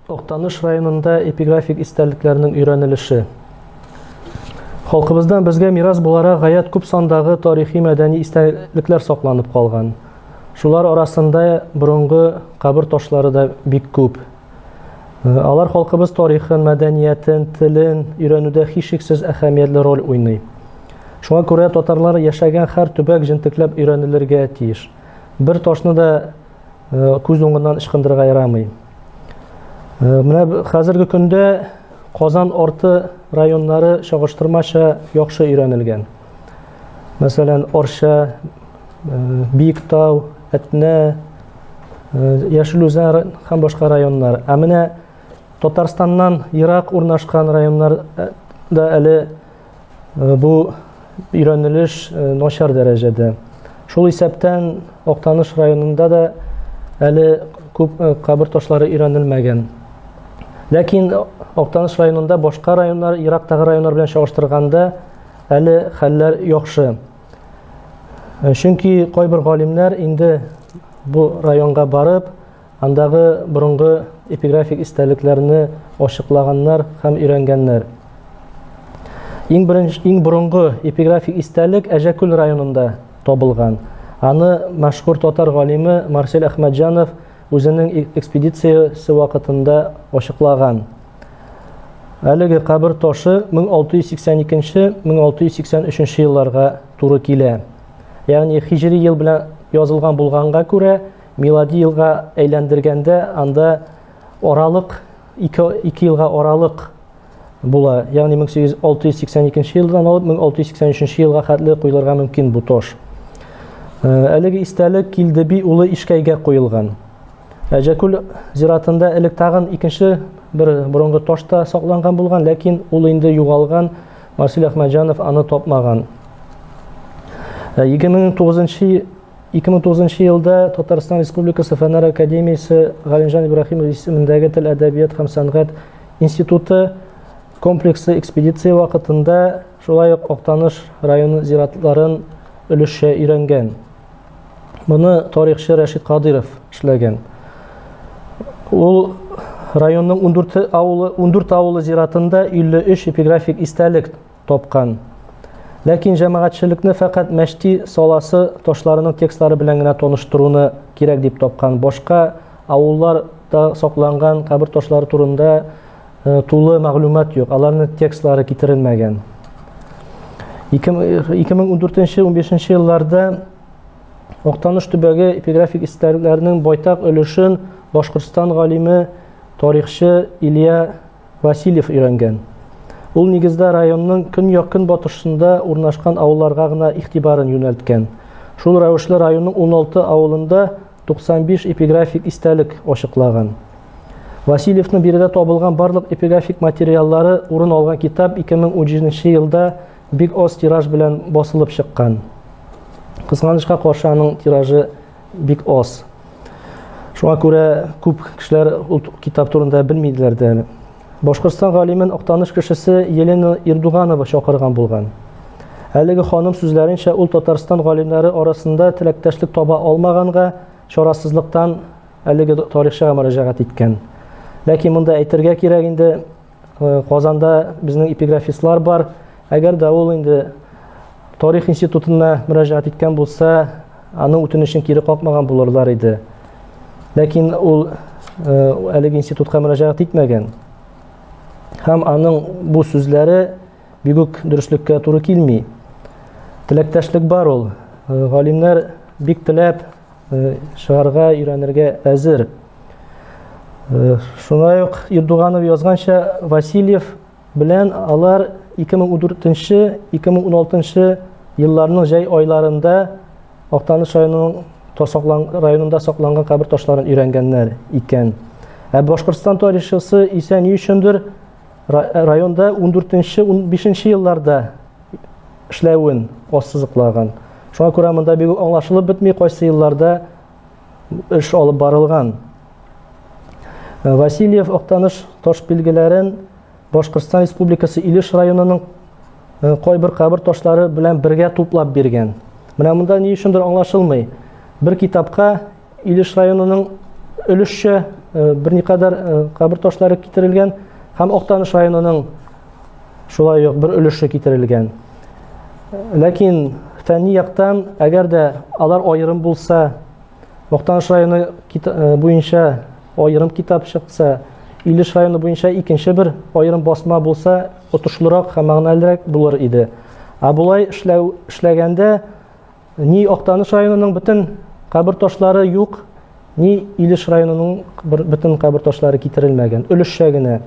Актаныш районында эпиграфик истәлекләрнең өйрәнелеше. Халкыбыздан безгә мирас буларак гаять күп сандагы тарихи-мәдәни истәлекләр сакланып калган. Шулар арасында борынгы кабер ташлары да бик күп. Алар халкыбыз тарихын, мәдәниятен, телен өйрәнүдә һичшиксез әһәмиятле роль уйный. Шуңа күрә татарлар яшәгән һәр төбәк җентекләп өйрәнелергә тиеш. Бер ташны да күз уңыннан ычкындырырга ярамый. Менә хәзерге көндә Казан арты районнары чагыштырмача яхшы өйрәнелгән. Мәсәлән, Арча, Биектау, Әтнә, Яшел Үзән һәм башка районнар. Ә менә Татарстаннан ерак урнашкан районнар да әле бу өйрәнелеш начар дәрәҗәдә. Шул исәптән Актаныш районында да әле күп кабер ташлары өйрәнелмәгән. Ләкин Актаныш районында башка районнар, ерактагы районнар белән чагыштырганда әле хәлләр яхшы. Чөнки кайбер галимнәр инде бу районга барып, Андагы борынгы эпиграфик истәлекләрне ачыклаганнар һәм өйрәнгәннәр. Иң беренче, иң борынгы эпиграфик истәлек Әҗәкүл районында табылган. Аны мәшһүр татар галиме Марсель Әхмәтҗанов үзенең экспедициясе вакытында ачыклаган. Әлеге кабер ташы 1682-1683 елларга туры килә. Ягъни хиҗри ел белән язылган булганга күрә, Милади елга әйләндергәндә анда аралык 2 елга аралык була. Ягъни 1682 елдан алып 1683 елга хәтле куелырга мөмкин бу таш. Әлеге истәлек Килдеби улы Ишкәйгә куелган. Әҗәкүл зиратында элек тагын икенче бер борынгы таш та сакланган булган, ләкин ул инде югалган. Марсель Әхмәтҗанов аны тапмаган. 2009 2009 елда Татарстан Республикасы Фәннәр академиясе Галимҗан Ибраһимов исемендәге тел, әдәбият һәм сәнгать институты комплексы экспедиция вакытында шулай ук Актаныш районы зиратларын өлешчә өйрәнгән. Моны тарихчы Рәшит Кадыров эшләгән. Ул районның 14 авылы, 14 авылы зиратында 53 эпиграфик истәлек тапкан. Ләкин җәмәгатьчелекне фәкать Мәчти саласы ташларының текстлары белән генә таныштыруны кирәк дип тапкан. Башка авылларда сакланган кабер ташлары турында тулы мәгълүмат юк, аларның текстлары китерелмәгән. 2014-15 елларда Актаныш төбәге эпиграфик истәлекләренең байтак өлешен Башкортстан галиме, тарихчы Илья Васильев өйрәнгән. Ул нигездә районның көньяк-көнбатышында урнашкан авылларга гына игътибарын юнәлткән. Шул рәвешле районның 16 авылында 95 эпиграфик истәлек ачыклаган. Васильевның биредә табылган барлык эпиграфик материаллары урын алган китап 2017 елда бик аз тираж белән басылып чыккан. Кызганычка каршы, аның тиражы бик аз. Шуңа күрә күп кешеләр ул китап турында белмиделәр дә әле. Башкортстан галимен Актаныш кешесе Елена Ирдуганова чакырган булган. Әлеге ханым сүзләренчә, ул Татарстан галимнәре арасында теләктәшлек таба алмаганга, чарасызлыктан әлеге тарихчыга мөрәҗәгать иткән. Ләкин монда әйтергә кирәк инде, Казанда безнең эпиграфистлар бар. Әгәр дә ул инде тарих институтына мөрәҗәгать иткән булса, аның үтенечен кире какмаган булырлар иде. Ләкин ул әлеге институтка мөрәҗәгать итмәгән. Һәм аның бу сүзләре бик үк дөреслеккә туры килми. Теләктәшлек бар ул. Галимнәр бик теләп чыгарга, өйрәнергә әзер. Шулай ук Ирдуганов язганча, Васильев белән алар 2014-2016 елларның җәй айларында Актаныш районының районында сакланган кабер ташларын өйрәнгәннәр икән. Ә Башкортстан тарихчысы исә ни өчендер районда 14-15 елларда эшләвен ассызыклаган. Шуңа күрә монда бик аңлашылып бетми, кайсы елларда эш алып барылган. Васильев Актаныш таш билгеләрен Башкортстан Республикасы Илеш районының кайбер кабер ташлары белән бергә туплап биргән. Менә монда ни өчендер аңлашылмый. Бер китапка Илеш районының өлешчә берникадәр кабер ташлары китерелгән һәм Актаныш районының шулай ук бер өлеше китерелгән. Ләкин фәнни яктан, әгәр дә алар аерым булса, Актаныш районы буенча аерым китап чыкса, Илеш районы буенча икенче бер аерым басма булса, отышлырак һәм мәгънәлерәк булыр иде. Ә болай эшләү эшләгәндә ни Актаныш районының бөтен кабер ташлары юк, ни Илеш районының бөтен кабер ташлары китерелмәгән, өлешчә генә.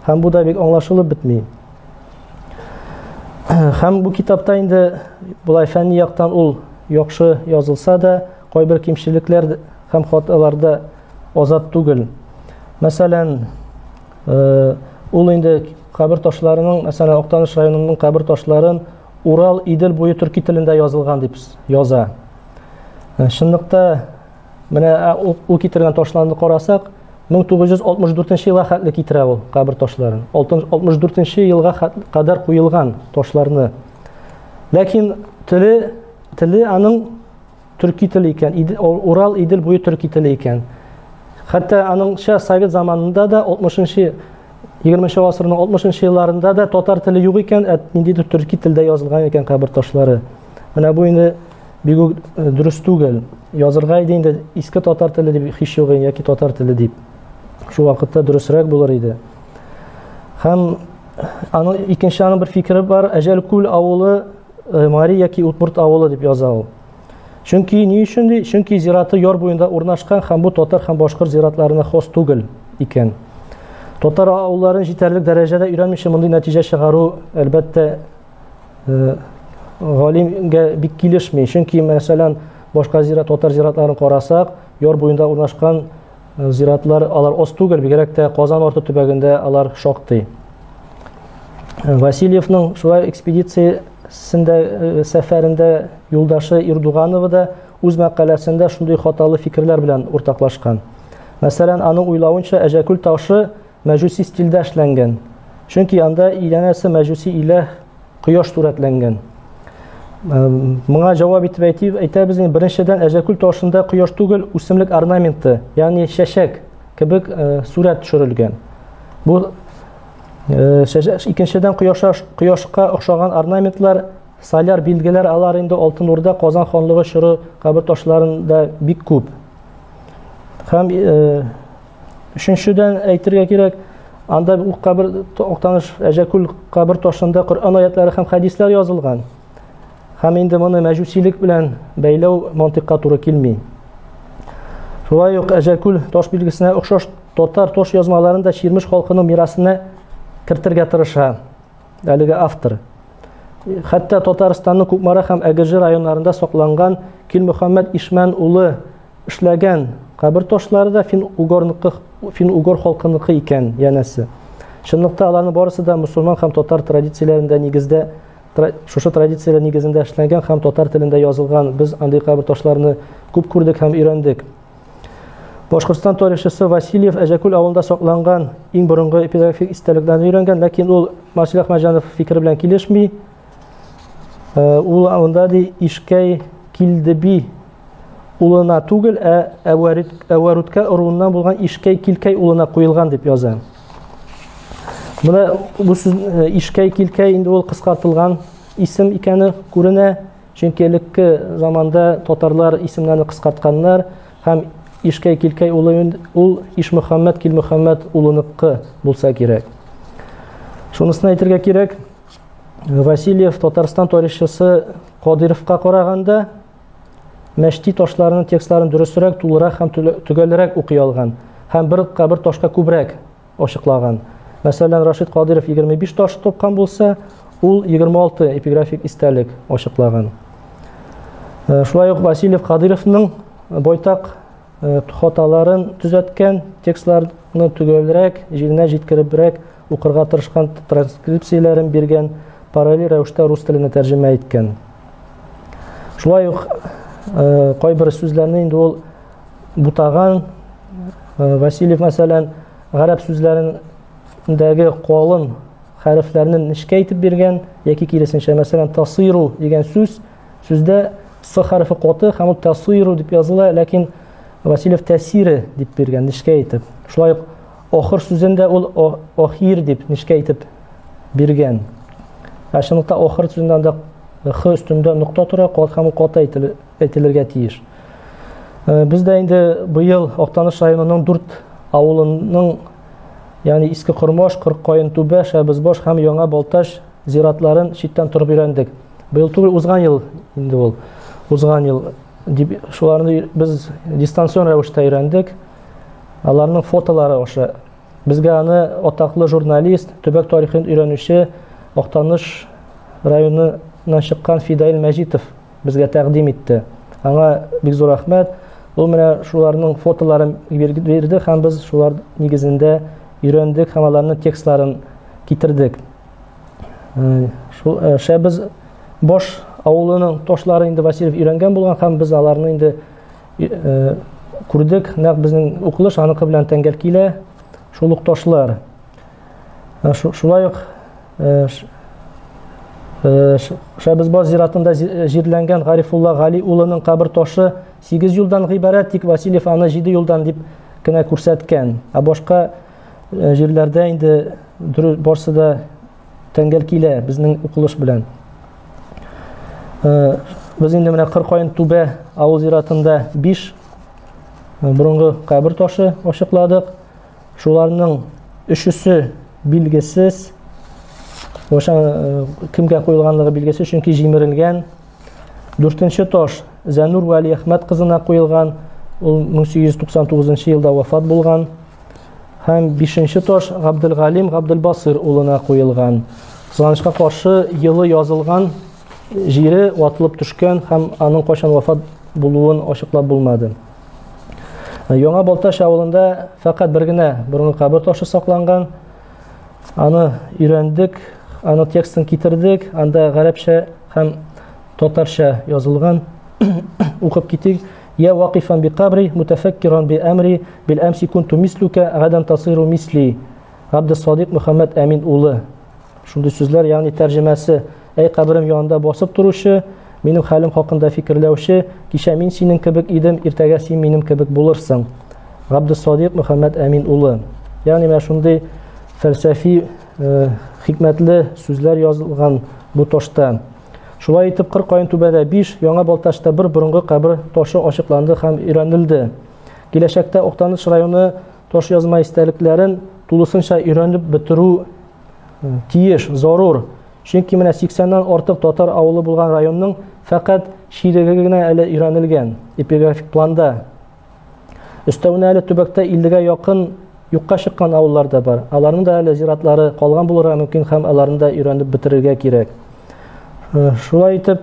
Һәм бу да бик аңлашылып бетми. Һәм бу китапта инде болай фәнни яктан ул яхшы язылса да, кайбер кимчелекләр һәм хаталар да азат түгел. Мәсәлән, ул инде кабер ташларының, мәсәлән, Актаныш районының кабер ташларын Урал Идел буе төрки телендә язылган дип яза. Чынлыкта менә ул китергән ташларны карасак, 1964 елга хәтле китерә ул кабер ташларын. 64 елга кадәр куелган ташларны. Ләкин теле аның төрки теле икән, Урал Идел буе төрки теле икән. Хәтта аныңча совет заманында да 60-нчы 20 гасырның 60 елларында да татар теле юк икән, ә ниндидер төрки телдә язылган икән кабер ташлары. Менә бу инде бик үк дөрес түгел. Язырга иде инде иске татар теле дип һич юк яки татар теле дип. Шул вакытта дөресрәк булыр иде. Һәм аның икенче аның бер фикере бар, Әҗәлкүл авылы Мари яки Удмурт авылы дип яза ул. Чөнки ни өчен ди? Чөнки зираты яр буенда урнашкан һәм бу татар һәм башкорт зиратларына хас түгел икән. Татар авылларын җитәрлек дәрәҗәдә өйрәнмичә мондый нәтиҗә чыгару, әлбәттә, галимгә бик килешми. Чөнки, мәсәлән, башка зират, татар зиратларын карасак, яр буенда урнашкан зиратлар алар аз түгел, бигрәк тә Казан арты төбәгендә алар шактый. Васильевның шулай экспедициясендә сәфәрендә юлдашы Ирдуганова да үз мәкаләсендә шундый хаталы фикерләр белән уртаклашкан. Мәсәлән, аның уйлавынча, Әҗәкүл ташы мәҗүси стильдә эшләнгән. Чөнки анда иләнәсе мәҗүси иләһ кояш сурәтләнгән. Моңа җавап итеп әйтәбез инде, беренчедән, Әҗәкүл ташында кояш түгел, үсемлек орнаменты, ягъни чәчәк кебек сурәт төшерелгән. Бу икенчедән, кояшка охшаган орнаментлар, соляр билгеләр, алар инде Алтын Урда, Казан ханлыгы чоры кабер ташларында бик күп. Һәм өченчедән әйтергә кирәк, анда ул кабер Актаныш Әҗәкүл кабер ташында Коръән аятлары һәм хәдисләр язылган. Һәм инде моны мәҗүсилек белән бәйләү мантыйкка туры килми. Шулай ук Әҗәкүл таш билгесенә охшаш татар таш язмаларын да чирмеш халкының мирасына кертергә тырыша әлеге автор. Хәтта Татарстанның Кукмара һәм Әгерҗе районнарында сакланган Килмөхәммәд Ишмән улы эшләгән кабер ташлары да фин-угорныкы, фин-угор халкыныкы икән, янәсе. Чынлыкта аларның барысы да мусульман һәм татар традицияләрендә нигездә шушы традицияләр нигезендә эшләнгән һәм татар телендә язылган. Без андый кабер ташларны күп күрдек һәм өйрәндек. Башкортстан тарихчысы Васильев Әҗәкүл авылында сакланган иң борынгы эпиграфик истәлекләрне өйрәнгән, ләкин ул Марсель Әхмәтҗанов фикере белән килешми. Ул анда ди Ишкәй Килдеби улына түгел, ә Әвәруткә ыруыннан булган Ишкәй Килкәй улына куелган дип яза. Менә бу сүз Ишкәй Килкәй инде ул кыскартылган исем икәне күренә. Чөнки элекке заманда татарлар исемнәрне кыскартканнар һәм Ишкәй Килкәй улы ул Ишмөхәммәт Килмөхәммәт улыныкы булса кирәк. Шунысын әйтергә кирәк, Васильев Татарстан тарихчысы Кадыйровка караганда Мәчти ташларының текстларын дөресрәк, тулырак һәм төгәлрәк укый алган һәм бер кабер ташка күбрәк ачыклаган. Мәсәлән, Рашид Кадыйров 25 таш тапкан булса, ул 26 эпиграфик истәлек ачыклаган. Шулай ук Васильев Кадыйровның байтак хаталарын төзәткән, текстларны төгәлрәк, җиренә җиткеребрәк укырга тырышкан, транскрипцияләрен биргән, параллель рәвештә рус теленә тәрҗемә иткән. Шулай ук кайбер сүзләрне инде ул бутаган. Васильев, мәсәлән, гарәп сүзләрендәге калын хәрефләрне нечкә итеп биргән, яки киресенчә, мәсәлән, тасыйру дигән сүз, сүздә с хәрефе каты һәм ул тасыйру дип языла, ләкин Васильев тәэсире дип биргән, нечкә итеп. Шулай ук охыр сүзен дә ул охир дип нечкә итеп биргән. Ә чынлыкта охыр сүзендә анда х өстендә нокта тора, һәм ул каты әйтелергә тиеш. Без дә инде быел Актаныш районының дүрт авылының, ягъни Иске Кормаш, Кырыккаен Түбә, Шәбезбаш һәм Яңа Балтач зиратларын читтән торып өйрәндек. Быел түгел, узган ел инде ул. Узган ел дип шуларны без дистанцион рәвештә өйрәндек. Аларның фотолары аша. Безгә аны атаклы журналист, төбәк тарихын өйрәнүче Актаныш районыннан чыккан Фидаил Мәҗитов безгә тәкъдим итте. Аңа бик зур рәхмәт. Ул менә шуларның фотоларын бирде һәм без шулар нигезендә өйрәндек һәм аларның текстларын китердек. Шул Шәбез баш авылының ташлары инде Васильев өйрәнгән булган һәм без аларны инде күрдек. Нәкъ безнең укылыш аныкы белән тәңгәл килә. Шул ук ташлар. Шулай ук Шәбезбаш зиратында җирләнгән Гарифулла Гали улының кабер ташы 8 юлдан гыйбарәт, тик Васильев аны 7 юлдан дип кенә күрсәткән. Ә башка җирләрдә инде дөрес барсы да тәңгәл килә безнең укылыш белән. Без инде менә Кыркаен Түбә авыл зиратында 5 борынгы кабер ташы ачыкладык. Шуларның өчесе билгесез. Оша кемгә куелганлыгы билгесез, чөнки җимерелгән. Дүртенче таш Зәнур Вәлиәхмәт кызына куелган. Ул 1899 елда вафат булган. Һәм бишенче таш Габделгалим Габделбасыр улына куелган. Кызганычка каршы, елы язылган җире ватылып төшкән һәм аның кайчан вафат булуын ачыклап булмады. Яңа Балтач авылында фәкать бер генә борынгы кабер ташы сакланган. Аны өйрәндек, аны текстын китердек. Анда гарәпчә һәм татарча язылган. Укып китик. Я вакифан би кабри, мутафаккиран би әмри, бил әмси кунту мислюка, гадан тасиру мисли. Габдесадыйк Мөхәммәд Әмин улы. Шундый сүзләр, ягъни тәрҗемәсе, Әй каберем янында басып торучы, минем хәлем хакында фикерләүче, кичә мин синең кебек идем, иртәгә син минем кебек булырсың. Габдесадыйк Мөхәммәд Әмин улы. Ягъни менә шундый фәлсәфи, э, хикмәтле сүзләр язылган бу ташта. Шулай итеп, Кыркаен түбәдә 5, Яңа Балтачта бер борынгы кабер ташы ачыкланды һәм өйрәнелде. Киләчәктә Актаныш районы таш язма истәлекләрен тулысынча өйрәнеп бетерү тиеш, зарур. Чөнки менә 80-нән артык татар авылы булган районның фәкать чиреге генә әле өйрәнелгән эпиграфик планда. Өстәвенә әле төбәктә 50-гә якын юкка чыккан авыллар да бар. Аларның да әле зиратлары калган булырга мөмкин һәм аларны да өйрәнеп бетерергә кирәк. Шулай итеп,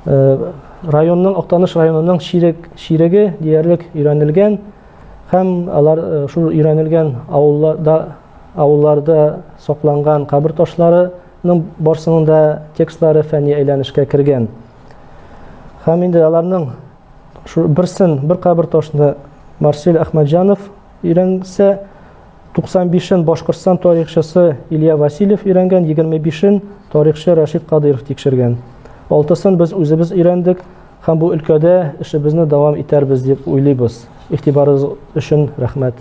районның Актаныш районының чирек чиреге диярлек өйрәнелгән һәм алар шул өйрәнелгән авылларда авылларда сакланган кабер ташларының барсының да текстлары фәнни әйләнешкә кергән. Һәм инде аларның шу берсен, бер кабер ташны Марсель Әхмәтҗанов өйрәнсә, 95-ен Башкортстан тарихчысы Илья Васильев өйрәнгән, 25-ен тарихчы Рәшит Кадыйров тикшергән. Алтысын без үзебез өйрәндек һәм бу өлкәдә эшебезне дәвам итәрбез дип уйлыйбыз. Игътибарыгыз өчен рәхмәт.